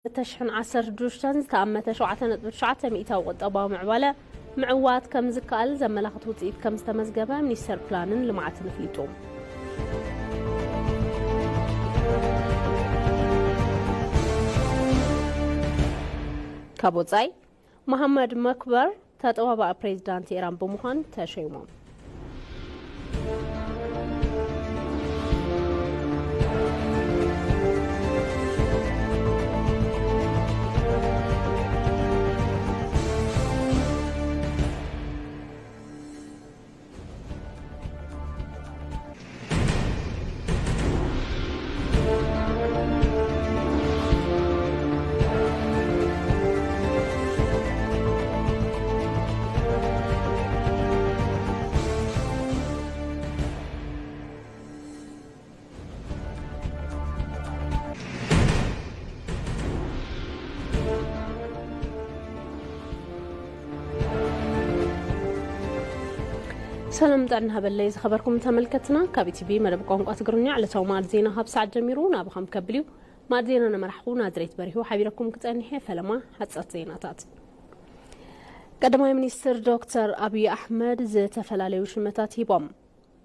ክልተ ሽሕን ዓሰርተ ሽዱሽተን ዝተኣመተ ሸውዓተ ነጥቢ ትሽዓተ ሚእታዊ ቁጠባዊ ምዕባለ ምዕዋት ከም ዝከኣል ዘመላኽት ውፅኢት ከም ዝተመዝገበ ሚኒስቴር ፕላንን ልምዓትን ኣፍሊጡ። ካብ ወፃኢ፣ መሓመድ መክበር ተጠባባቒ ፕሬዚዳንት ኢራን ብምዃን ተሸይሞም። ሰላም ጥዕና ሃበለይ ዝኸበርኩም ተመልከትና፣ ካብ ኢቲቪ መደብ ቋንቋ ትግርኛ ዕለታዊ ማዕድ ዜና ካብ ሰዓት ጀሚሩ ናብኻም ከብል እዩ። ማዕድ ዜና ነመራሕኹ ናዝሬት በሪሁ ሓቢረኩም ክጸንሕ እየ። ፈለማ ሓጸት ዜናታት። ቀዳማይ ሚኒስትር ዶክተር ኣብይ ኣሕመድ ዝተፈላለዩ ሽመታት ሂቦም።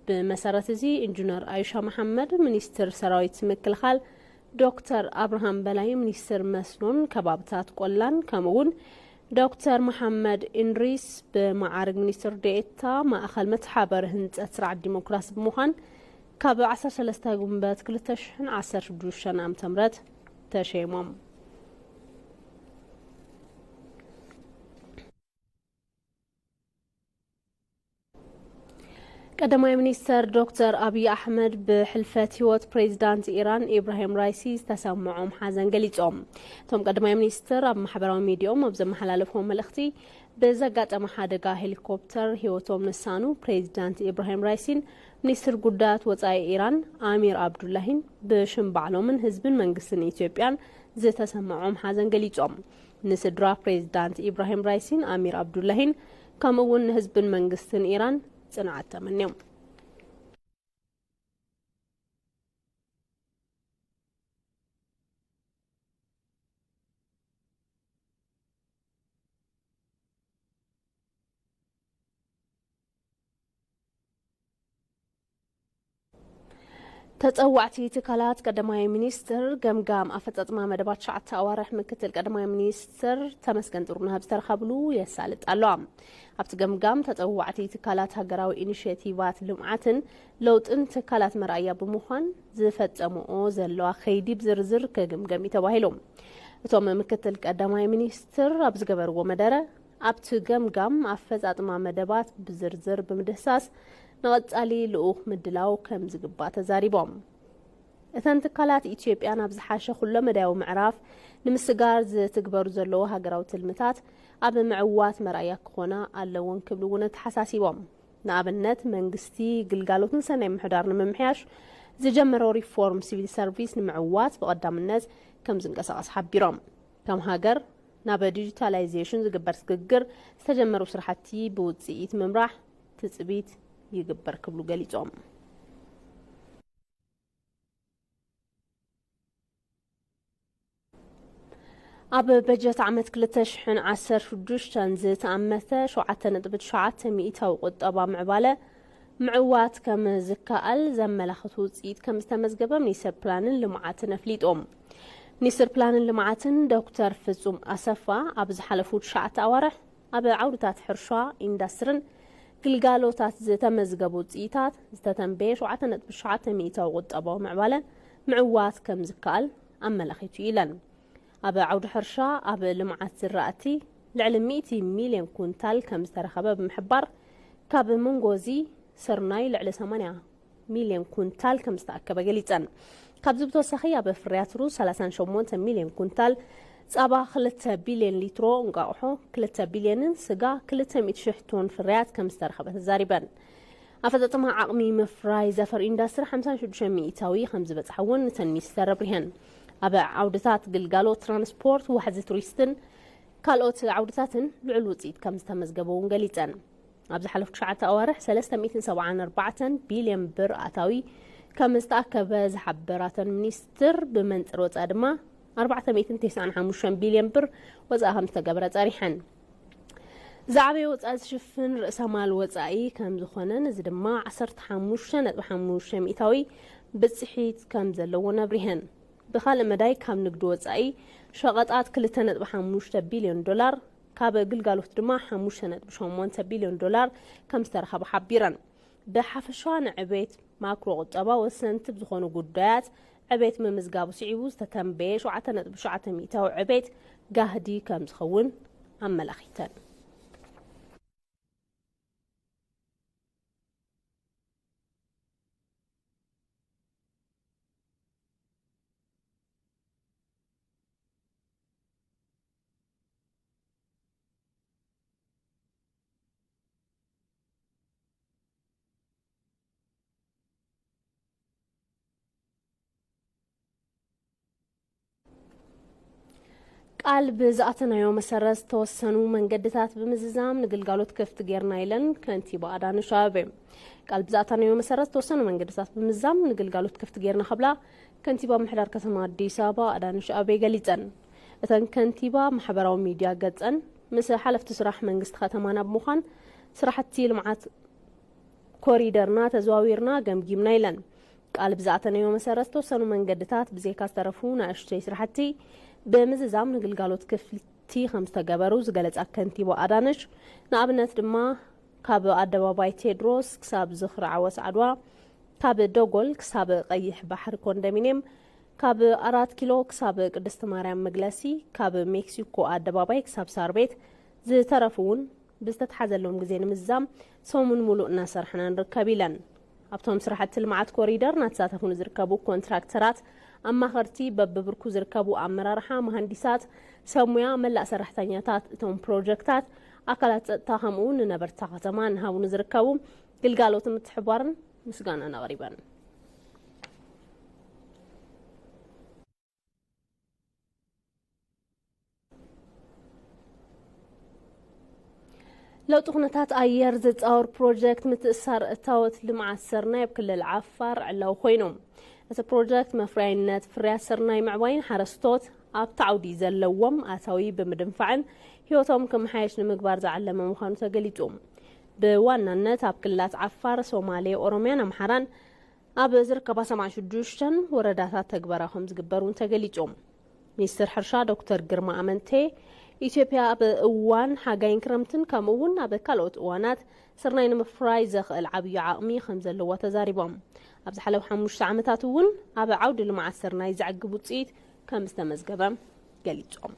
ብመሰረት እዚ ኢንጂነር ኣይሻ መሓመድ ሚኒስትር ሰራዊት ምክልኻል፣ ዶክተር ኣብርሃም በላይ ሚኒስትር መስኖን ከባብታት ቆላን ከምኡ እውን ዶክተር መሓመድ ኢንድሪስ ብመዓርግ ሚኒስትር ዴኤታ ማእኸል መተሓበሪ ህንፀት ስርዓት ዲሞክራሲ ብምዃን ካብ ዓሰርተ ሰለስተ ጉንበት ክልተ ሽሕን ዓሰርተ ሽዱሽተን ዓመተ ምህረት ተሸይሞም። ቀዳማይ ሚኒስተር ዶክተር ኣብይ ኣሕመድ ብሕልፈት ህይወት ፕሬዚዳንት ኢራን ኢብራሂም ራይሲ ዝተሰምዖም ሓዘን ገሊጾም። እቶም ቀዳማይ ሚኒስትር ኣብ ማሕበራዊ ሚዲያኦም ኣብ ዘመሓላለፍዎ መልእኽቲ፣ ብዘጋጠመ ሓደጋ ሄሊኮፕተር ህይወቶም ንሳኑ ፕሬዚዳንት ኢብራሂም ራይሲን ሚኒስትር ጉዳያት ወጻኢ ኢራን ኣሚር ኣብዱላሂን ብሽም ባዕሎምን ህዝብን መንግስትን ኢትዮጵያን ዝተሰምዖም ሓዘን ገሊጾም። ንስድራ ፕሬዚዳንት ኢብራሂም ራይሲን ኣሚር ኣብዱላሂን ከምኡ እውን ንህዝብን መንግስትን ኢራን ጽንዓት ተመንዮም። ተጸዋዕቲ ትካላት ቀዳማይ ሚኒስትር ገምጋም ኣፈጻጽማ መደባት ትሽዓተ ኣዋርሕ ምክትል ቀዳማይ ሚኒስትር ተመስገን ጥሩነህ ኣብ ዝተረኸብሉ የሳልጥ ኣሎ። ኣብቲ ገምጋም ተጸዋዕቲ ትካላት ሃገራዊ ኢኒሼቲቫት ልምዓትን ለውጥን ትካላት መርኣያ ብምዃን ዝፈጸምኦ ዘለዋ ከይዲ ብዝርዝር ክግምገም እዩ ተባሂሉ። እቶም ምክትል ቀዳማይ ሚኒስትር ኣብ ዝገበርዎ መደረ፣ ኣብቲ ገምጋም ኣፈጻጽማ መደባት ብዝርዝር ብምድህሳስ ንቐጻሊ ልኡኽ ምድላው ከም ዝግባእ ተዛሪቦም። እተን ትካላት ኢትዮጵያ ናብ ዝሓሸ ኩሎ መዳያዊ ምዕራፍ ንምስጋር ዝትግበሩ ዘለዉ ሃገራዊ ትልምታት ኣብ ምዕዋት መርኣያ ክኾና ኣለወን ክብሉ እውን ኣተሓሳሲቦም። ንኣብነት መንግስቲ ግልጋሎትን ሰናይ ምሕዳር ንምምሕያሽ ዝጀመሮ ሪፎርም ሲቪል ሰርቪስ ንምዕዋት ብቐዳምነት ከም ዝንቀሳቐስ ሓቢሮም። ከም ሃገር ናብ ዲጂታላይዜሽን ዝግበር ስግግር ዝተጀመሩ ስራሕቲ ብውፅኢት ምምራሕ ትፅቢት ይግበር ክብሉ ገሊፆም። ኣብ በጀት ዓመት ክልተ ሽሕን ዓሰርተ ሽዱሽተን ዝተኣመተ ሸውዓተ ነጥቢ ትሽዓተ ሚእታዊ ቁጠባ ምዕባለ ምዕዋት ከም ዝከኣል ዘመላኽት ውፅኢት ከም ዝተመዝገበ ሚኒስትር ፕላንን ልምዓትን ኣፍሊጡ። ሚኒስትር ፕላንን ልምዓትን ዶክተር ፍጹም ኣሰፋ ኣብ ዝሓለፉ ትሽዓተ ኣዋርሕ ኣብ ዓውድታት ሕርሻ፣ ኢንዳስትርን ግልጋሎታት ዝተመዝገቡ ውፅኢታት ዝተተንበየ ሸውዓተ ነጥቢ ትሽዓተ ሚእታዊ ቁጠባዊ ምዕባለ ምዕዋት ከም ዝከኣል ኣመላኺቱ ኢለን። ኣብ ዓውዲ ሕርሻ ኣብ ልምዓት ዝራእቲ ልዕሊ ሚእቲ ሚልዮን ኩንታል ከም ዝተረኸበ ብምሕባር፣ ካብ መንጎ እዚ ስርናይ ልዕሊ ሰማንያ ሚልዮን ኩንታል ከም ዝተኣከበ ገሊጸን። ካብዚ ብተወሳኺ ኣብ ፍርያት ሩዝ ሰላሳን ሸሞንተ ሚልዮን ኩንታል፣ ጸባ ክልተ ቢልዮን ሊትሮ፣ እንቋቑሖ ክልተ ቢልዮንን ስጋ ክልተ ሚእቲ ሽሕ ቶን ፍርያት ከም ዝተረኸበ ተዛሪበን። ኣፈጻጽማ ዓቕሚ ምፍራይ ዘፈር ኢንዳስትሪ ሓምሳን ሽዱሽተ ሚእታዊ ከም ዝበጽሐ እውን እተን ሚኒስተር ኣብሪሀን። ኣብ ዓውድታት ግልጋሎት ትራንስፖርት፣ ዋሕዚ ቱሪስትን ካልኦት ዓውድታትን ልዑል ውጽኢት ከም ዝተመዝገበ እውን ገሊጸን። ኣብ ዝሓለፉ ትሽዓተ ኣዋርሕ ሰለስተ ሚእትን ሰብዓን ኣርባዕተን ቢልዮን ብር ኣታዊ ከም ዝተኣከበ ዝሓበራተን ሚኒስትር፣ ብመንጽር ወጻኢ ድማ ኣርባዕተ ሚእትን ተስዓን ሓሙሽተን ቢልዮን ብር ወፃኢ ከም ዝተገበረ ፀሪሐን። ዝዓበየ ወፃኢ ዝሽፍን ርእሰ ማል ወፃኢ ከም ዝኾነን፣ እዚ ድማ ዓሰርተ ሓሙሽተ ነጥቢ ሓሙሽተ ሚእታዊ ብፅሒት ከም ዘለዎ ነብሪሀን። ብኻልእ መዳይ፣ ካብ ንግዲ ወፃኢ ሸቐጣት ክልተ ነጥቢ ሓሙሽተ ቢልዮን ዶላር፣ ካብ ግልጋሎት ድማ ሓሙሽተ ነጥቢ ሸሞንተ ቢልዮን ዶላር ከም ዝተረኸበ ሓቢረን። ብሓፈሻ ንዕቤት ማክሮ ቁጠባ ወሰንቲ ብዝኾኑ ጉዳያት ዕቤት ምምዝጋቡ ስዒቡ፣ ዝተተንበየ ሸውዓተ ነጥቢ ሸውዓተ ሚእታዊ ዕቤት ጋህዲ ከም ዝኸውን ኣመላኺተን። ቃል ብዝኣተናዮ መሰረት ዝተወሰኑ መንገድታት ብምዝዛም ንግልጋሎት ክፍቲ ጌርና ኢለን ከንቲባ ኣዳነች ኣቤቤ። ቃል ብዝኣተናዮ መሰረት ዝተወሰኑ መንገድታት ብምዝዛም ንግልጋሎት ክፍቲ ጌርና ክብላ ከንቲባ ምምሕዳር ከተማ ኣዲስ ኣበባ ኣዳነች ኣቤቤ ገሊጸን። እተን ከንቲባ ማሕበራዊ ሚድያ ገጸን ምስ ሓለፍቲ ስራሕ መንግስቲ ከተማና ብምዃን ስራሕቲ ልምዓት ኮሪደርና ተዘዋዊርና ገምጊምና ኢለን። ቃል ብዝኣተናዮ መሰረት ዝተወሰኑ መንገድታት ብዘይካ ዝተረፉ ናእሽተይ ስራሕቲ ብምዝዛም ንግልጋሎት ክፍቲ ከም ዝተገበሩ ዝገለጻ ከንቲባ ኣዳነች፣ ንኣብነት ድማ ካብ ኣደባባይ ቴድሮስ ክሳብ ዝኽሪ ዓወት ዓድዋ፣ ካብ ደጎል ክሳብ ቀይሕ ባሕሪ ኮንዶሚንየም፣ ካብ ኣራት ኪሎ ክሳብ ቅድስቲ ማርያም መግለሲ፣ ካብ ሜክሲኮ ኣደባባይ ክሳብ ሳር ቤት ዝተረፉ እውን ብዝተተሓዘሎም ግዜ ንምዝዛም ሰሙን ሙሉእ እናሰርሐና ንርከብ ኢለን። ኣብቶም ስራሕቲ ልምዓት ኮሪደር እናተሳተፉ ንዝርከቡ ኮንትራክተራት፣ ኣማኸርቲ፣ በብብርኩ ዝርከቡ ኣመራርሓ፣ መሃንዲሳት፣ ሰብ ሙያ፣ መላእ ሰራሕተኛታት እቶም ፕሮጀክታት፣ ኣካላት ጸጥታ ከምኡ እውን ንነበርታ ከተማ እናሃቡ ንዝርከቡ ግልጋሎት ምትሕብባርን ምስጋናን ኣቕሪበን። ለውጢ ኩነታት ኣየር ዝጻወር ፕሮጀክት ምትእስሳር እታወት ልምዓት ስርናይ ኣብ ክልል ዓፋር ዕላዊ ኮይኑ። እቲ ፕሮጀክት መፍረያይነት ፍርያት ስርናይ ምዕባይን ሓረስቶት ኣብቲ ዓውዲ ዘለዎም ኣታዊ ብምድንፋዕን ህይወቶም ክመሓየሽ ንምግባር ዝዓለመ ምዃኑ ተገሊጹ። ብዋናነት ኣብ ክልላት ዓፋር፣ ሶማሌ፣ ኦሮምያን ኣምሓራን ኣብ ዝርከባ ሰማንያ ሽዱሽተን ወረዳታት ተግባራዊ ከም ዝግበር እውን ተገሊጹ። ሚኒስትር ሕርሻ ዶክተር ግርማ ኣመንቴ፣ ኢትዮጵያ ኣብ እዋን ሓጋይን ክረምትን ከምኡ እውን ኣብ ካልኦት እዋናት ስርናይ ንምፍራይ ዘኽእል ዓብዪ ዓቕሚ ከም ዘለዋ ተዛሪቦም። ኣብ ዝሓለፉ ሓሙሽተ ዓመታት እውን ኣብ ዓውዲ ልምዓት ስርናይ ዘዕግብ ውፅኢት ከም ዝተመዝገበ ገሊጾም።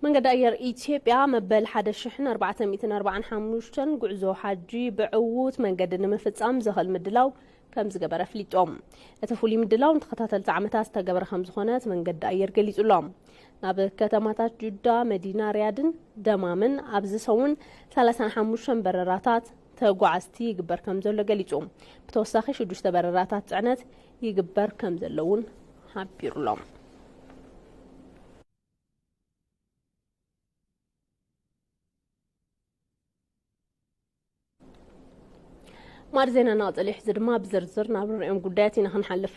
መንገዲ ኣየር ኢትዮጵያ መበል ሓደ ሽሕን ኣርባዕተ ሚእትን ኣርባዓን ሓሙሽተን ጉዕዞ ሓጂ ብዕዉት መንገዲ ንምፍጻም ዘኽእል ምድላው ከም ዝገበረ ኣፍሊጦም። እቲ ፍሉይ ምድላው ንተኸታተልቲ ዓመታት ዝተገበረ ከም ዝኾነ እቲ መንገዲ ኣየር ገሊጹ ኣሎ። ናብ ከተማታት ጁዳ፣ መዲና ሪያድን ደማምን ኣብዚ ሰሙን ሰላሳን ሓሙሽተን በረራታት ተጓዓዝቲ ይግበር ከም ዘሎ ገሊጹ። ብተወሳኺ ሽዱሽተ በረራታት ጽዕነት ይግበር ከም ዘሎ እውን ሓቢሩ ኣሎ። ማዕድ ዜና እናቐጸለ ይሕዚ ድማ ብዝርዝር ናብ ንሪኦም ጉዳያት ኢና ክንሓልፍ።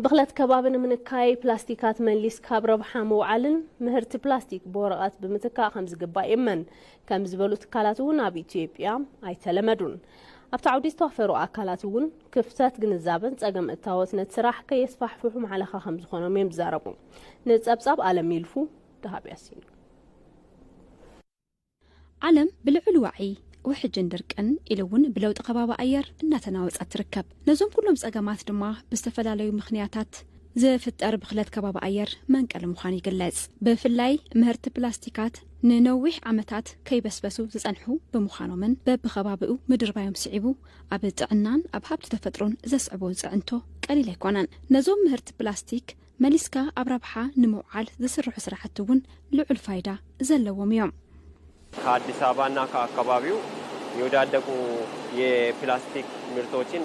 ብኽለት ከባቢ ንምንካይ ፕላስቲካት መሊስ ካብ ረብሓ ምውዓልን ምህርቲ ፕላስቲክ ብወረቐት ብምትካእ ከም ዝግባእ ይእመን ከም ዝበሉ ትካላት እውን ኣብ ኢትዮጵያ ኣይተለመዱን። ኣብቲ ዓውዲ ዝተዋፈሩ ኣካላት እውን ክፍተት ግንዛበን ጸገም እታወት ነቲ ስራሕ ከየስፋሕፍሑ ማዕለኻ ከም ዝኾኖም እዮም ዝዛረቡ። ንጸብጻብ ኣለም ይልፉ ደሃብ ያሲን። ዓለም ብልዑል ዋዒ፣ ውሕጅን ድርቅን ኢሉ እውን ብለውጢ ከባቢ ኣየር እናተናወጸት ትርከብ። ነዞም ኩሎም ጸገማት ድማ ብዝተፈላለዩ ምኽንያታት ዝፍጠር ብኽለት ከባቢ ኣየር መንቀሊ ምዃኑ ይግለጽ። ብፍላይ ምህርቲ ፕላስቲካት ንነዊሕ ዓመታት ከይበስበሱ ዝጸንሑ ብምዃኖምን በብኸባቢኡ ምድርባዮም ስዒቡ ኣብ ጥዕናን ኣብ ሃብቲ ተፈጥሮን ዘስዕቦ ጽዕንቶ ቀሊል ኣይኮነን። ነዞም ምህርቲ ፕላስቲክ መሊስካ ኣብ ረብሓ ንምውዓል ዝስርሑ ስራሕቲ እውን ልዑል ፋይዳ ዘለዎም እዮም። ከአዲስ አበባና ከአካባቢው የወዳደቁ የፕላስቲክ ምርቶችን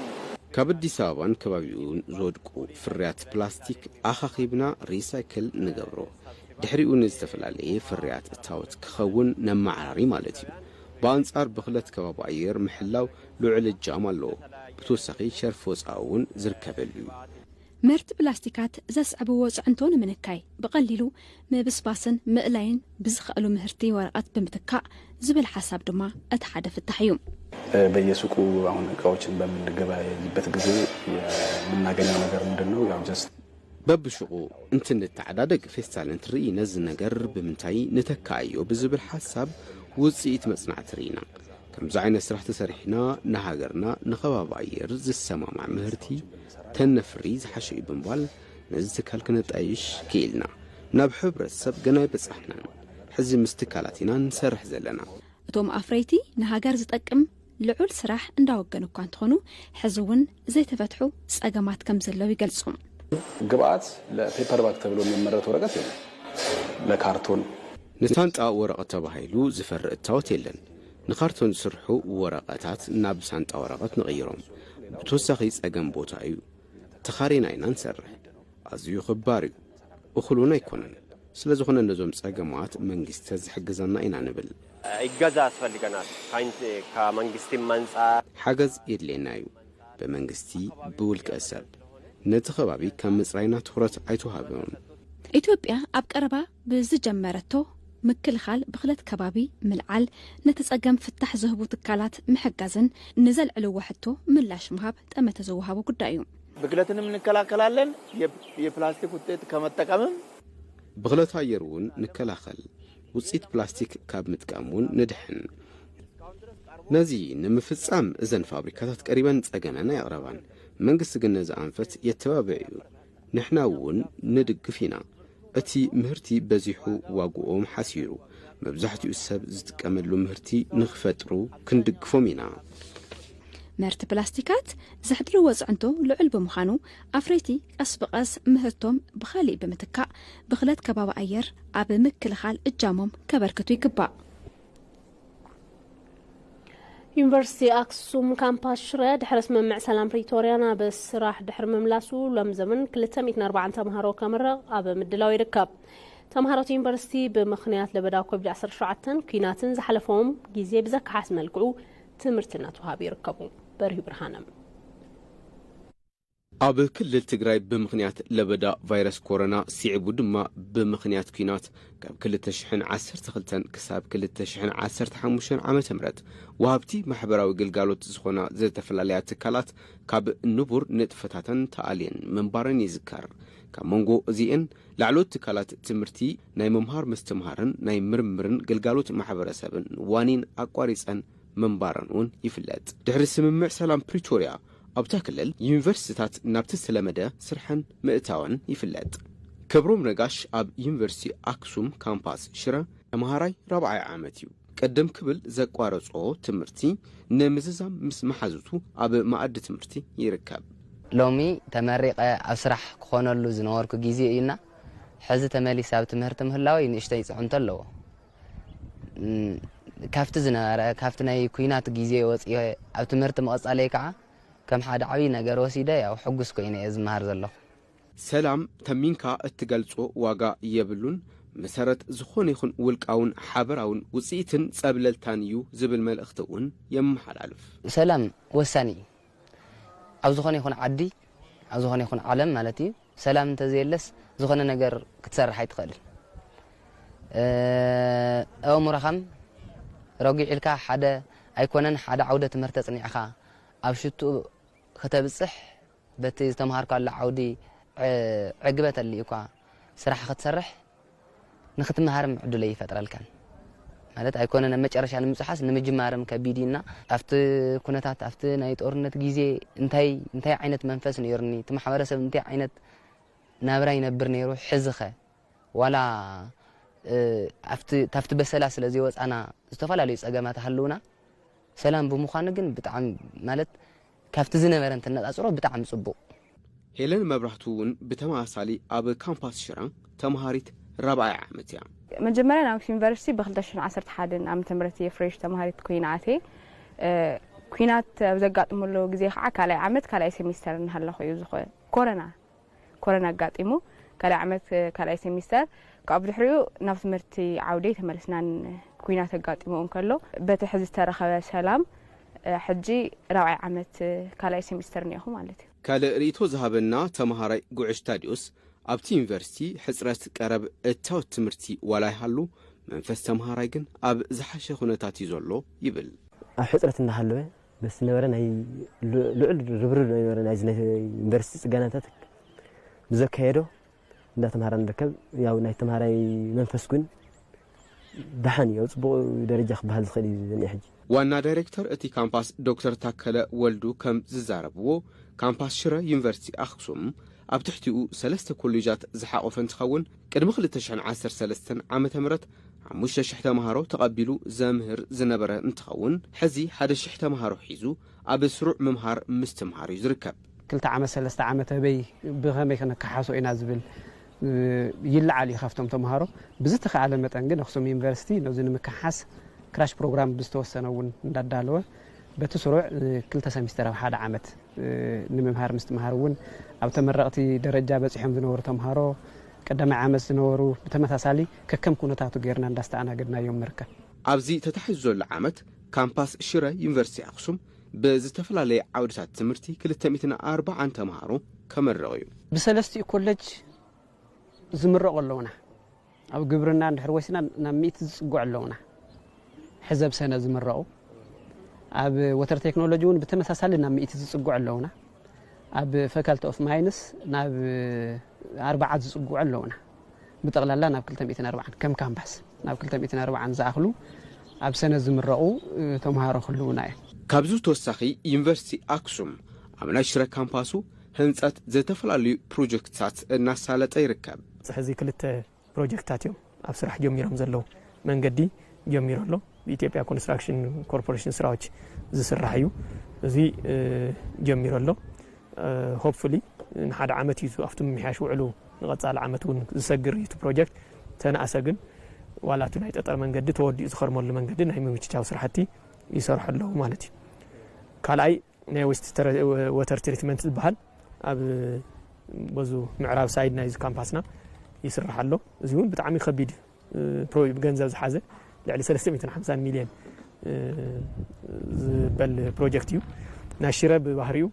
ካብ ኣዲስ ኣበባን ከባቢኡን ዝወድቁ ፍርያት ፕላስቲክ ኣኻኺብና ሪሳይክል ንገብሮ። ድሕሪኡ ንዝተፈላለየ ፍርያት እታወት ክኸውን ነመዓራሪ ማለት እዩ። ብኣንጻር ብኽለት ከባቢ ኣየር ምሕላው ልዑል እጃም ኣለዎ። ብተወሳኺ ሸርፊ ወጻኢ እውን ዝርከበሉ እዩ። ምህርቲ ፕላስቲካት ዘስዕብዎ ጽዕንቶ ንምንካይ ብቐሊሉ ምብስባስን ምእላይን ብዝኽእሉ ምህርቲ ወረቐት ብምትካእ ዝብል ሓሳብ ድማ እቲ ሓደ ፍታሕ እዩ። በየሱቁ አሁን እቃዎችን በምንገበያይበት ጊዜ የምናገኘው ነገር ምንድን ነው? ያው just በብሹቑ እንትንተዓዳደግ ፌስታል እንትርኢ ነዚ ነገር ብምንታይ ንተካእዮ ብዝብል ሓሳብ ውፅኢት መፅናዕቲ ርኢና። ከምዚ ዓይነት ስራሕ ተሰሪሕና ንሃገርና ንኸባቢ ኣየር ዝሰማማዕ ምህርቲ ተነፍሪ ዝሓሸ እዩ ብምባል ነዚ ትካል ክነጣይሽ ክኢልና። ናብ ሕብረተሰብ ገና ኣይበፃሕናን። ሕዚ ምስ ትካላት ኢና ንሰርሕ ዘለና። እቶም ኣፍረይቲ ንሃገር ዝጠቅም ልዑል ስራሕ እንዳወገኑ እኳ እንተኾኑ ሕዚ እውን ዘይተፈትሑ ጸገማት ከም ዘለዉ ይገልጹ። ግብአት ለፔፐር ባግ ተብሎ የሚመረት ወረቀት የለም። ለካርቶን ንሳንጣ ወረቐት ተባሂሉ ዝፈሪ እታወት የለን። ንካርቶን ዝስርሑ ወረቐታት ናብ ሳንጣ ወረቐት ንቕይሮም። ብተወሳኺ ጸገም ቦታ እዩ። ተኻሪና ኢና ንሰርሕ። ኣዝዩ ኽባር እዩ። እኹል እውን ኣይኮነን። ስለ ዝኾነ ነዞም ጸገማት መንግስቲ ተዝሕግዘና ኢና ንብል። ይገዛ ያስፈልገናል። ከመንግስትም አንጻር ሓገዝ የድልየና እዩ። ብመንግስቲ፣ ብውልቀ ሰብ ነቲ ከባቢ ካብ ምጽራይና ትኹረት ኣይተዋህቦን። ኢትዮጵያ ኣብ ቀረባ ብዝጀመረቶ ምክልኻል ብኽለት ከባቢ ምልዓል ነቲ ጸገም ፍታሕ ዝህቡ ትካላት ምሕጋዝን ንዘልዕልዎ ሕቶ ምላሽ ምሃብ ጠመተ ዝወሃቦ ጉዳይ እዩ። ብክለትንም እንከላከላለን። የፕላስቲክ ውጤት ከመጠቀምም ብኽለት ኣየር እውን ንከላኸል። ውፅኢት ፕላስቲክ ካብ ምጥቃም እውን ንድሕን። ነዚ ንምፍጻም እዘን ፋብሪካታት ቀሪበን ጸገመን ኣየቕረባን። መንግስቲ ግን ነዚ ኣንፈት የተባብዕ እዩ። ንሕና እውን ንድግፍ ኢና። እቲ ምህርቲ በዚሑ ዋግኦም ሓሲሩ መብዛሕትኡ ሰብ ዝጥቀመሉ ምህርቲ ንኽፈጥሩ ክንድግፎም ኢና። ምህርቲ ፕላስቲካት ዘሕድርዎ ጽዕንቶ ልዑል ብምዃኑ ኣፍረይቲ ቀስ ብቐስ ምህርቶም ብኻሊእ ብምትካእ ብኽለት ከባቢ ኣየር ኣብ ምክልኻል እጃሞም ከበርክቱ ይግባእ። ዩኒቨርሲቲ ኣክሱም ካምፓስ ሽረ ድሕሪ ስምምዕ ሰላም ፕሪቶርያ ናብ ስራሕ ድሕሪ ምምላሱ ሎም ዘመን ክልተ ሚእትን ኣርባዓን ተምሃሮ ከምረቕ ኣብ ምድላው ይርከብ። ተምሃሮቲ ዩኒቨርሲቲ ብምኽንያት ለበዳ ኮቪድ ዓሰርተ ሸውዓተን ኲናትን ዝሓለፈዎም ግዜ ብዘከሓስ መልክዑ ትምህርቲ እናተዋሃቡ ይርከቡ። በርሂ ብርሃነ። ኣብ ክልል ትግራይ ብምኽንያት ለበዳ ቫይረስ ኮሮና ስዒቡ ድማ ብምኽንያት ኲናት ካብ ክልተ ሽሕን ዓሰርተ ክልተን ክሳብ ክልተ ሽሕን ዓሰርተ ሓሙሽተን ዓመተ ምህረት ወሃብቲ ማሕበራዊ ግልጋሎት ዝኾና ዝተፈላለያ ትካላት ካብ ንቡር ንጥፈታተን ተኣልየን ምንባረን ይዝከር። ካብ መንጎ እዚኤን ላዕሎት ትካላት ትምህርቲ ናይ ምምሃር ምስትምሃርን ናይ ምርምርን ግልጋሎት ማሕበረሰብን ዋኒን ኣቋሪፀን ምንባረን እውን ይፍለጥ። ድሕሪ ስምምዕ ሰላም ፕሪቶርያ ኣብታ ክልል ዩኒቨርሲቲታት ናብቲ ዝተለመደ ስርሐን ምእታወን ይፍለጥ። ክብሮም ነጋሽ ኣብ ዩኒቨርሲቲ ኣክሱም ካምፓስ ሽረ ተምሃራይ ራብዓይ ዓመት እዩ። ቅድም ክብል ዘቋረጾ ትምህርቲ ንምዝዛም ምስ መሓዙቱ ኣብ መኣዲ ትምህርቲ ይርከብ። ሎሚ ተመሪቐ ኣብ ስራሕ ክኾነሉ ዝነበርኩ ግዜ እዩና ሕዚ ተመሊሰ ኣብ ትምህርቲ ምህላወይ ንእሽተይ ፅዕንቶ ኣለዎ። እም፣ ካብቲ ዝነበረ ካብቲ ናይ ኩናት ግዜ ወፂኤ ኣብ ትምህርቲ ምቕፃለይ ከዓ ከም ሓደ ዓብዪ ነገር ወሲደ ያው ሕጉስ ኮይነ እየ ዝመሃር ዘለኹ። ሰላም ተሚንካ እትገልጾ ዋጋ የብሉን። መሰረት ዝኾነ ይኹን ውልቃውን ሓበራውን ውፅኢትን ጸብለልታን እዩ ዝብል መልእኽቲ እውን የመሓላልፍ። ሰላም ወሳኒ እዩ ኣብ ዝኾነ ይኹን ዓዲ ኣብ ዝኾነ ይኹን ዓለም ማለት እዩ። ሰላም እንተዘየለስ ዝኾነ ነገር ክትሰርሕ ኣይትኽእልን። ኣእምሮኻም ረጒዕ ኢልካ ሓደ ኣይኮነን ሓደ ዓውደ ትምህርቲ ኣፅኒዕኻ ኣብ ሽትኡ ከተብፅሕ በቲ ዝተምሃርካሉ ዓውዲ ዕግበት ኣሊኡካ ስራሕ ክትሰርሕ ንክትምሃርም ዕድል ኣይፈጥረልካን። ማለት ኣይኮነን ኣብ መጨረሻ ንምብፅሓስ ንምጅማርም ከቢድ እዩ እና ኣብቲ ኩነታት ኣብቲ ናይ ጦርነት ግዜ እንታይ እንታይ ዓይነት መንፈስ ነይሩኒ እቲ ማሕበረሰብ እንታይ ዓይነት ናብራ ይነብር ነይሩ ሕዚ ኸ ዋላ ኣብቲ በሰላ ስለ ዘይወፃና ዝተፈላለዩ ፀገማት ሃለውና ሰላም ብምዃኑ ግን ብጣዕሚ ማለት ካብቲ ዝነበረ እንትነፃፅሮ ብጣዕሚ ፅቡቕ። ሄለን መብራህቱ እውን ብተመሳሳሊ ኣብ ካምፓስ ሽረ ተምሃሪት ራብዓይ ዓመት እያ። መጀመርያ ናብ ዩኒቨርሲቲ ብ ክልተ ሽሕን ዓሰርተ ሓደን ዓመተ ምህረት እየ ፍሬሽ ተምሃሪት ኮይነ ኣትየ። ኩናት ኣብ ዘጋጥመሉ ግዜ ከዓ ካልኣይ ዓመት ካልኣይ ሴሚስተር እናሃለኹ እዩ ዝኾ ኮረና ኮረና ኣጋጢሙ ካልኣይ ዓመት ካልኣይ ሴሚስተር ካብኡ ብድሕሪኡ ናብ ትምህርቲ ዓውዲ ኣይተመለስናን። ኲናት ኣጋጢሙ እንከሎ፣ በቲ ሕዚ ዝተረኸበ ሰላም፣ እ፣ ሕጂ ራብዓይ ዓመት፣ እ፣ ካልኣይ ሴሚስተር እኒአኹ ማለት እዩ። ካልእ ርእይቶ ዝሃበና ተመሃራይ ጉዕሽ ታዲዮስ፣ ኣብቲ ዩኒቨርሲቲ ሕጽረት ቀረብ እታወት ትምህርቲ ዋላ ይሃሉ፣ መንፈስ ተመሃራይ ግን ኣብ ዝሓሸ ኩነታት እዩ ዘሎ ይብል። ኣብ ሕጽረት እንዳሃለወ፣ በስ ነበረ ናይ ል-፣ ልዑል ርብርብ ነበረ ናይዚ ናይ ዩኒቨርሲቲ ጽገናታት ብዘካየዶ እንዳተምሃራ ንርከብ። ያው ናይ ተምሃራይ መንፈስ ግን ደሓን እዩ፣ ኣብ ጽቡቕ ደረጃ ክበሃል ዝኽእል እዩ ዘኒአ ሕጂ። ዋና ዳይሬክተር እቲ ካምፓስ ዶክተር ታከለ ወልዱ ከም ዝዛረብዎ፣ ካምፓስ ሽረ ዩኒቨርሲቲ ኣኽሱም ኣብ ትሕቲኡ ሰለስተ ኮሌጃት ዝሓቖፈ እንትኸውን፣ ቅድሚ ክልተ ሽሕን ዓሰርተ ሰለስተን ዓመተ ምህረት ሓሙሽተ ሽሕ ተምሃሮ ተቐቢሉ ዘምህር ዝነበረ እንትኸውን፣ ሕዚ ሓደ ሽሕ ተምሃሮ ሒዙ ኣብ ስሩዕ ምምሃር ምስትምሃር እዩ ዝርከብ። ክልተ ዓመት፣ ሰለስተ ዓመት ኣበይ ብኸመይ ከነከሓሶ ኢና ዝብል፣ እ፣ ይለዓል እዩ ካብቶም ተምሃሮ። ብዝተኻእለ መጠን ግን ኣኽሱም ዩኒቨርሲቲ ነዚ ንምክሓስ ክራሽ ፕሮግራም ብዝተወሰነ እውን እንዳዳለወ፣ በቲ ስሩዕ፣ እ፣ ክልተ ሰሚስተር ኣብ ሓደ ዓመት፣ እ፣ ንምምሃር ምስትምሃር እውን ኣብ ተመረቕቲ ደረጃ በፂሖም ዝነበሩ ተምሃሮ፣ ቀዳማይ ዓመት ዝነበሩ ብተመሳሳሊ ከከም ኩነታቱ ጌርና እንዳስተኣናገድናዮም ንርከብ። ኣብዚ ተታሒዙ ዘሎ ዓመት ካምፓስ ሽረ ዩኒቨርሲቲ ኣኽሱም ብዝተፈላለየ ዓውድታት ትምህርቲ ክልተ ሚእትን ኣርባዓን ተምሃሮ ከመርቕ እዩ። ብሰለስቲኡ ኮሌጅ ዝምረቑ ኣለውና። ኣብ ግብርና እንድሕር ወሲና ናብ ሚእቲ ዝጽግዑ ኣለውና። ሕዘብ ሰነ ዝምረቑ። ኣብ ወተር ቴክኖሎጂ እውን ብተመሳሳሊ ናብ ሚእቲ ዝጽግዑ ኣለውና። ኣብ ፋካልቲ ኦፍ ማይንስ ናብ ኣርባዓ ዝጽግዑ ኣለውና። ብጠቕላላ ናብ ክልተ ሚእትን ኣርባዓን ከም ካምፓስ ናብ ክልተ ሚእትን ኣርባዓን ዝኣኽሉ ኣብ ሰነ ዝምረቑ፣ እ፣ ተምሃሮ ክህልውና እዮም። ካብዚ ተወሳኺ ዩኒቨርሲቲ ኣክሱም ኣብ ናይ ሽረ ካምፓሱ ህንጸት ዝተፈላለዩ ፕሮጀክትታት እናሳለጠ ይርከብ። ሕዚ ክልተ ፕሮጀክትታት እዮም ኣብ ስራሕ ጀሚሮም ዘለዉ። መንገዲ ጀሚሩ ኣሎ። ብኢትዮጵያ ኮንስትራክሽን ኮርፖሬሽን ስራዎች ዝስራሕ እዩ። እዚ፣ እ፣ ጀሚሩ ኣሎ። እ፣ ሆፕፉሊ ንሓደ ዓመት እዩ ኣብቲ ምምሕያሽ ውዕሉ ንቐጻሊ ዓመት እውን ዝሰግር እዩ እቲ ፕሮጀክት። ተነኣሰ ግን ዋላ እቲ ናይ ጠጠር መንገዲ ተወዲኡ ዝኸርመሉ መንገዲ ናይ ምምችቻው ስራሕቲ ይሰርሑ ኣለዉ ማለት እዩ። ካልኣይ ናይ ዌስት ተረ-፣ ወተር ትሪትመንት ዝበሃል ኣብ በዙ ምዕራብ ሳይድ ናይዚ ካምፓስና ይስራሕ ኣሎ። እዚ እውን ብጣዕሚ ከቢድ፣ እ፣ ፕሮ-፣ ገንዘብ ዝሓዘ ልዕሊ ሰለስተ ሚእትን ሓምሳን ሚልዮን፣ እ፣ ዝበል ፕሮጀክት እዩ። ናይ ሽረ ብባህሪኡ፣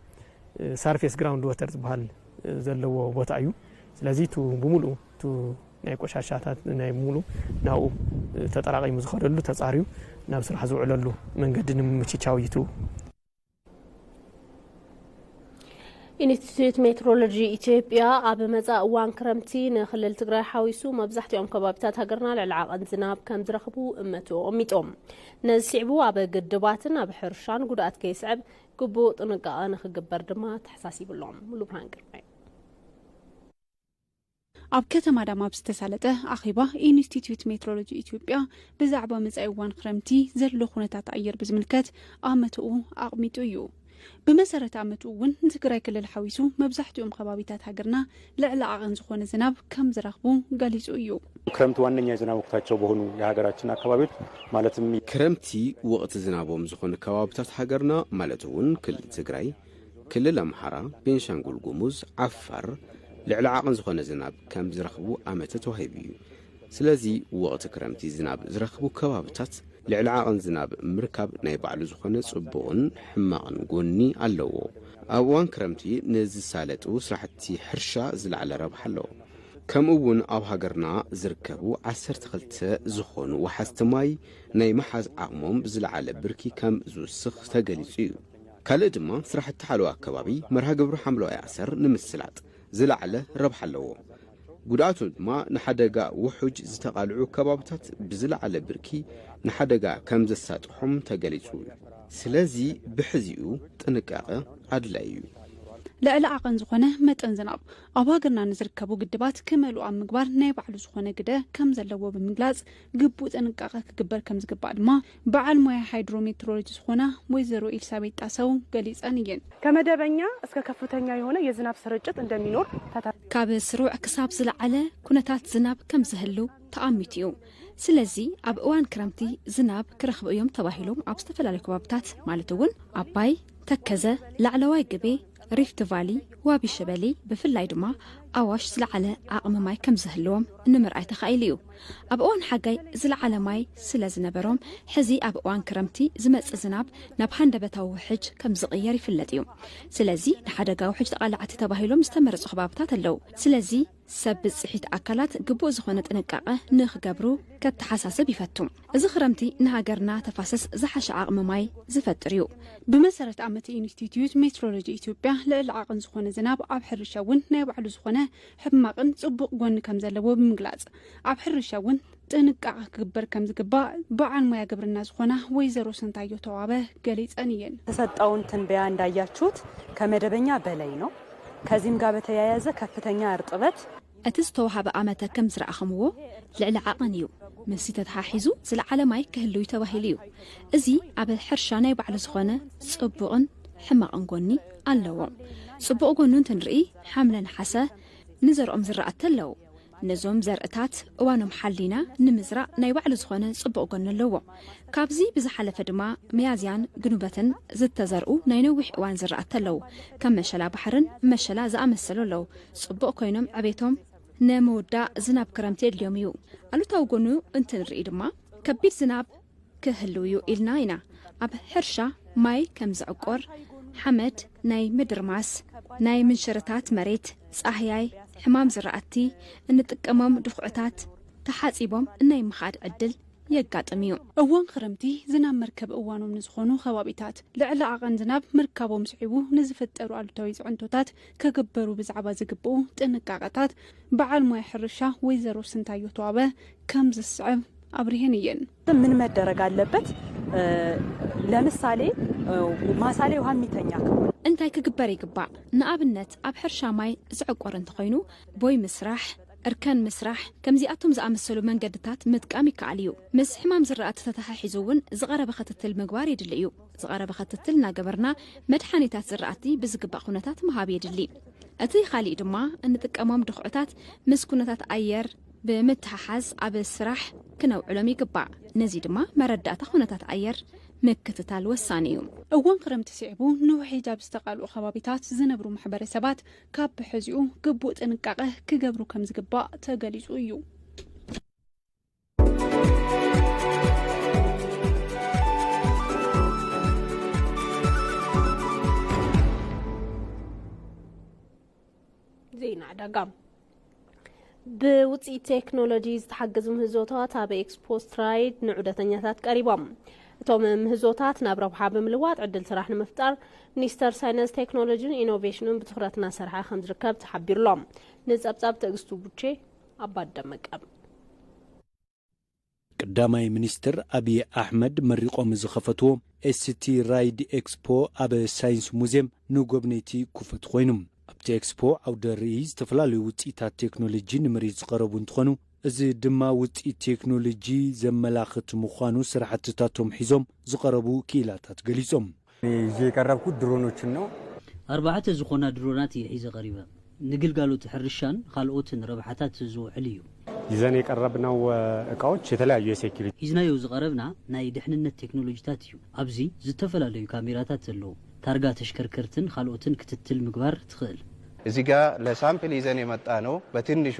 እ፣ ሳርፌስ ግራውንድ ወተር ዝበሃል፣ እ፣ ዘለዎ ቦታ እዩ። ስለዚ እቲ ብምሉኡ እቲ ናይ ቆሻሻታት ናይ ሙሉ ናብኡ፣ እ፣ ተጠራቒሙ ዝኸደሉ ተጻርዩ ናብ ስራሕ ዝውዕለሉ መንገዲ ንምምችቻው እዩ እቲ ኢንስቲትዩት ሜትሮሎጂ ኢትዮጵያ ኣብ መጻኢ እዋን ክረምቲ ንክልል ትግራይ ሓዊሱ መብዛሕትኦም ከባቢታት ሃገርና ልዕሊ ዓቐን ዝናብ ከም ዝረኽቡ እመቱ ኣቐሚጦም። ነዚ ስዒቡ ኣብ ግድባትን ኣብ ሕርሻን ጉድኣት ከይስዕብ ግቡእ ጥንቃቐ ንክግበር ድማ ተሓሳሲቡ ኣሎ። ሙሉ ብርሃን ግርማይ። ኣብ ከተማ ኣዳማ ብዝተሳለጠ ኣኼባ ኢንስቲትዩት ሜትሮሎጂ ኢትዮጵያ ብዛዕባ መጻኢ እዋን ክረምቲ ዘሎ ኩነታት ኣየር ብዝምልከት ኣመትኡ ኣቕሚጡ እዩ። ብመሰረት ኣመትኡ እውን ንትግራይ ክልል ሓዊሱ መብዛሕትኦም ከባቢታት ሃገርና ልዕሊ ዓቐን ዝኾነ ዝናብ ከም ዝረኽቡ ገሊጹ እዩ። ክረምት ዋነኛ የዝናብ ወቅታቸው በሆኑ የሀገራችን አካባቢዎች ማለትም ክረምቲ ወቕቲ ዝናቦም ዝኾኑ ከባብታት ሃገርና ማለት እውን ክልል ትግራይ፣ ክልል ኣምሓራ፣ ቤንሻንጉል ጉሙዝ፣ ዓፋር ልዕሊ ዓቐን ዝኾነ ዝናብ ከም ዝረኽቡ ኣመተ ተዋሂቡ እዩ። ስለዚ ወቕቲ ክረምቲ ዝናብ ዝረኽቡ ከባብታት ልዕሊ ዓቐን ዝናብ ምርካብ ናይ ባዕሉ ዝኾነ ጽቡቕን ሕማቕን ጎኒ ኣለዎ። ኣብ እዋን ክረምቲ ንዝሳለጡ ስራሕቲ ሕርሻ ዝለዓለ ረብሓ ኣለዎ። ከምኡ እውን ኣብ ሃገርና ዝርከቡ ዓሰርተ ክልተ ዝኾኑ ወሓዝቲ ማይ ናይ ምሓዝ ዓቕሞም ብዝለዓለ ብርኪ ከም ዝውስኽ ተገሊጹ እዩ። ካልእ ድማ ስራሕቲ ሓለዋ ኣከባቢ መርሃ ግብሪ ሓምለዋይ ኣሰር ንምስላጥ ዝለዓለ ረብሓ ኣለዎ። ጉድኣቱ ድማ ንሓደጋ ውሑጅ ዝተቓልዑ ከባብታት ብዝለዓለ ብርኪ ንሓደጋ ከም ዘሳጥሖም ተገሊጹ። ስለዚ ብሕዚኡ ጥንቃቐ ኣድላዪ እዩ። ልዕሊ ዓቐን ዝኾነ መጠን ዝናብ ኣብ ሃገርና ንዝርከቡ ግድባት ክመልኡ ኣብ ምግባር ናይ ባዕሉ ዝኾነ ግደ ከም ዘለዎ ብምግላጽ፣ ግቡእ ጥንቃቐ ክግበር ከም ዝግባእ ድማ በዓል ሞያ ሃይድሮሜትሮሎጂ ዝኾና ወይዘሮ ኤልሳቤጥ ጣሰው ገሊጸን እየን። ከመደበኛ እስከ ከፍተኛ የሆነ የዝናብ ስርጭት እንደሚኖር ተተ- ካብ ስሩዕ ክሳብ ዝለዓለ ኩነታት ዝናብ ከም ዝህሉ ተኣሚቱ እዩ። ስለዚ ኣብ እዋን ክረምቲ ዝናብ ክረኽቡ እዮም ተባሂሎም ኣብ ዝተፈላለዩ ከባብታት ማለት እውን ኣባይ፣ ተከዘ፣ ላዕለዋይ ግቤ፣ ሪፍት ቫሊ፣ ዋቢ ሸበሌ ብፍላይ ድማ ኣዋሽ ዝለዓለ ዓቕሚ ማይ ከም ዝህልዎም ንምርኣይ ተኻኢሉ እዩ። ኣብ እዋን ሓጋይ ዝለዓለ ማይ ስለ ዝነበሮም፣ ሕዚ ኣብ እዋን ክረምቲ ዝመጽእ ዝናብ ናብ ሃንደበታዊ ውሕጅ ከም ዝቕየር ይፍለጥ እዩ። ስለዚ ንሓደጋ ውሕጅ ተቓላዕቲ ተባሂሎም ዝተመረጹ ከባብታት ኣለዉ። ስለዚ ሰብ ብጽሒት ኣካላት ግቡእ ዝኾነ ጥንቃቐ ንኽገብሩ ከተሓሳስብ ይፈቱ። እዚ ክረምቲ ንሃገርና ተፋሰስ ዝሓሸ ዓቕሚ ማይ ዝፈጥር እዩ። ብመሰረት ኣመት ኢንስቲትዩት ሜትሮሎጂ ኢትዮጵያ፣ ልዕሊ ዓቐን ዝኾነ ዝናብ ኣብ ሕርሻ እውን ናይ ባዕሉ ዝኾነ ሕማቕን ጽቡቕ ጎኒ ከም ዘለዎ ብምግላጽ፣ ኣብ ሕርሻ እውን ጥንቃቐ ክግበር ከም ዝግባእ በዓል ሞያ ግብርና ዝኾና ወይዘሮ ስንታዮ ተዋበ ገሊጸን እየን። የተሰጠውን ትንበያ እንዳያችሁት ከመደበኛ በላይ ነው። ከዚህም ጋር በተያያዘ ከፍተኛ እርጥበት እቲ ዝተዋህበ ኣመተ ከም ዝረኣኸምዎ ልዕሊ ዓቐን እዩ። ምስቲ ተተሓሒዙ ዝለዓለ ማይ ክህልው እዩ ተባሂሉ እዩ። እዚ ኣብ ሕርሻ ናይ ባዕሉ ዝኾነ ጽቡቕን ሕማቕን ጎኒ ኣለዎ። ጽቡቕ ጎኑ እንትንርኢ፣ ሓምለ ነሓሰ ንዘርኦም ዝራእቲ ኣለዉ። ነዞም ዘርእታት እዋኖም ሓሊና ንምዝራእ ናይ ባዕሉ ዝኾነ ጽቡቕ ጎኒ ኣለዎ። ካብዚ ብዝሓለፈ ድማ፣ ሚያዝያን ግንቦትን ዝተዘርኡ ናይ ነዊሕ እዋን ዝራእቲ ኣለዉ። ከም መሸላ ባሕርን መሸላ ዝኣመሰሉ ኣለዉ። ጽቡቕ ኮይኖም ዕቤቶም ንምውዳእ ዝናብ ክረምቲ የድልዮም እዩ። ኣሉታዊ ጎኑ እንትንርኢ ድማ፣ ከቢድ ዝናብ ክህልው እዩ ኢልና ኢና። ኣብ ሕርሻ ማይ ከም ዝዕቆር፣ ሓመድ፣ ናይ ምድርማስ፣ ናይ ምንሽርታት መሬት፣ ጻህያይ፣ ሕማም ዝራእቲ፣ እንጥቀሞም ድኹዕታት ተሓጺቦም ናይ ምኻድ ዕድል የጋጥም እዩ። እዋን ክረምቲ ዝናብ መርከብ እዋኖም ንዝኾኑ ከባቢታት፣ ልዕሊ ዓቐን ዝናብ ምርካቦም ስዒቡ ንዝፍጠሩ ኣሉታዊ ጽዕንቶታት ክግበሩ ብዛዕባ ዝግብኡ ጥንቃቐታት በዓል ሞያ ሕርሻ ወይዘሮ ስንታዮ ተዋበ ከም ዝስዕብ ኣብሪሀን እየን። ምን መደረግ አለበት? ለምሳሌ ማሳ ላይ ውሃ የሚተኛ ከሆነ እንታይ ክግበር ይግባእ? ንኣብነት ኣብ ሕርሻ ማይ ዝዕቆር እንተኾይኑ፣ ቦይ ምስራሕ፣ እርከን ምስራሕ፣ ከምዚኣቶም ዝኣመሰሉ መንገድታት ምጥቃም ይከኣል እዩ። ምስ ሕማም ዝራእቲ ተተሓሒዙ እውን ዝቐረበ ክትትል ምግባር የድሊ እዩ። ዝቐረበ ክትትል እናገበርና፣ መድሓኒታት ዝራእቲ ብዝግባእ ኩነታት ምሃብ የድሊ። እቲ ካሊእ ድማ፣ እንጥቀሞም ድኹዕታት ምስ ኩነታት ኣየር ብምትሕሓዝ ኣብ ስራሕ ክነውዕሎም ይግባእ። ነዚ ድማ መረዳእታ ኩነታት ኣየር ምክትታል ወሳኒ እዩ። እዋን ክረምቲ ስዒቡ ንውሕጅ ኣብ ዝተቓልዑ ከባቢታት ዝነብሩ ማሕበረሰባት ካብ ብሕዚኡ ግቡእ ጥንቃቐ ክገብሩ ከም ዝግባእ ተገሊጹ እዩ። ዜና ዕዳጋ። ብውፅኢት ቴክኖሎጂ ዝተሓገዙ ምህዞታት ኣብ ኤክስፖ ስትራይድ ንዑደተኛታት ቀሪቦም። እቶም ምህዞታት ናብ ረብሓ ብምልዋጥ ዕድል ስራሕ ንምፍጣር ሚኒስቴር ሳይንስ፣ ቴክኖሎጂን ኢኖቬሽንን ብትኹረት እናሰርሐ ከም ዝርከብ ተሓቢሩ ኣሎ። ንፀብፃብ ትዕግስቱ ቡቼ ኣባት ደመቀ። ቀዳማይ ሚኒስትር ኣብይ ኣሕመድ መሪቖም ዝኸፈትዎ ኤስቲ ራይድ ኤክስፖ ኣብ ሳይንስ ሙዝየም ንጎብነይቲ ክፉት ኮይኑ። ኣብቲ ኤክስፖ ዓውደ ርእይ ዝተፈላለዩ ውፅኢታት ቴክኖሎጂ ንምርኢት ዝቐረቡ እንትኾኑ፣ እዚ ድማ ውፅኢት ቴክኖሎጂ ዘመላኽት ምዃኑ ስራሕትታቶም ሒዞም ዝቐረቡ ክኢላታት ገሊፆም። ይዤ የቀረብኩት ድሮኖችን ነው። ኣርባዕተ ዝኾና ድሮናት እየ ሒዘ ቀሪበ። ንግልጋሎት ሕርሻን ካልኦትን ረብሓታት ዝውዕል እዩ። ይዘን የቀረብነው እቃዎች የተለያዩ የሴኩሪቲ ሒዝናዮ ዝቐረብና ናይ ድሕንነት ቴክኖሎጂታት እዩ። ኣብዚ ዝተፈላለዩ ካሜራታት ዘለዉ፣ ታርጋ ተሽከርከርትን ካልኦትን ክትትል ምግባር ትኽእል። እዚህ ጋር ለሳምፕል ይዘን የመጣ ነው በትንሹ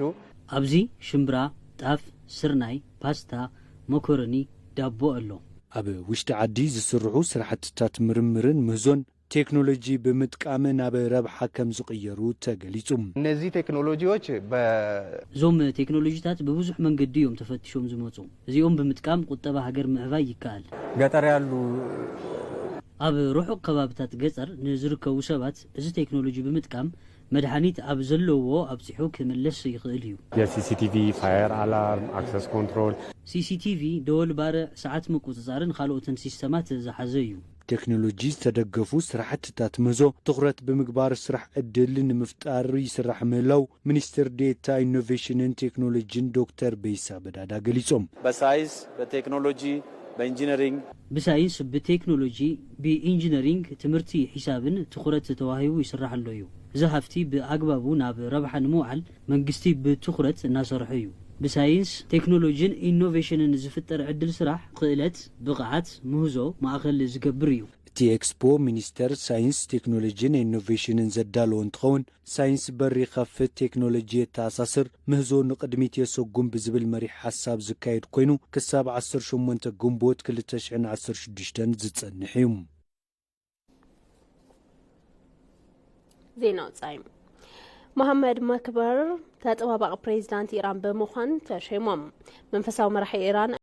ኣብዚ ሽምብራ፣ ጣፍ፣ ስርናይ፣ ፓስታ፣ መኮረኒ፣ ዳቦ ኣሎ። ኣብ ውሽጢ ዓዲ ዝስርሑ ስራሕትታት ምርምርን ምህዞን ቴክኖሎጂ ብምጥቃም ናብ ረብሓ ከም ዝቕየሩ ተገሊጹ። እነዚህ ቴክኖሎጂዎች በ እዞም ቴክኖሎጂታት ብብዙሕ መንገዲ እዮም ተፈቲሾም ዝመጹ። እዚኦም ብምጥቃም ቁጠባ ሃገር ምዕባይ ይከኣል። ገጠር ያሉ ኣብ ርሑቕ ከባብታት ገጠር ንዝርከቡ ሰባት እዚ ቴክኖሎጂ ብምጥቃም መድሓኒት ኣብ ዘለዎ ኣብጺሑ ክምለስ ይኽእል እዩ። የሲሲቲቪ፣ ፋየር ኣላርም፣ ኣክሰስ ኮንትሮል። ሲሲቲቪ፣ ደወል ባርዕ፣ ሰዓት ምቁጽጻርን ካልኦትን ሲስተማት ዝሓዘ እዩ። ቴክኖሎጂ ዝተደገፉ ስራሕትታት ምህዞ ትኹረት ብምግባር ስራሕ ዕድል ንምፍጣር ይስራሕ ምህላው ሚኒስትር ዴኤታ ኢኖቬሽንን ቴክኖሎጂን ዶክተር በይሳ በዳዳ ገሊጾም። በሳይንስ፣ በቴክኖሎጂ፣ በኢንጂነሪንግ። ብሳይንስ፣ ብቴክኖሎጂ፣ ብኢንጂነሪንግ፣ ትምህርቲ ሒሳብን ትኹረት ተዋሂቡ ይስራሕ ኣሎ እዩ። እዚ ሃፍቲ ብኣግባቡ ናብ ረብሓ ንምውዓል መንግስቲ ብትኹረት እናሰርሐ እዩ። ብሳይንስ፣ ቴክኖሎጂን ኢኖቬሽንን ዝፍጠር ዕድል ስራሕ፣ ክእለት፣ ብቕዓት፣ ምህዞ ማእኸል ዝገብር እዩ። እቲ ኤክስፖ ሚኒስቴር ሳይንስ፣ ቴክኖሎጂን ኢኖቬሽንን ዘዳለዎ እንትኸውን፣ ሳይንስ በሪ ይኸፍት፣ ቴክኖሎጂ የተኣሳስር፣ ምህዞ ንቕድሚት የሰጉም ብዝብል መሪሕ ሓሳብ ዝካየድ ኮይኑ፣ ክሳብ ዓሰርተ ሸሞንተ ግንቦት ክልተ ሽሕን ዓሰርተ ሽዱሽተን ዝጸንሕ እዩ። ዜና ወጻኢ። መሐመድ መክበር ተጠባባቂ ፕሬዚዳንት ኢራን ብምዃን ተሸይሞም። መንፈሳዊ መራሒ ኢራን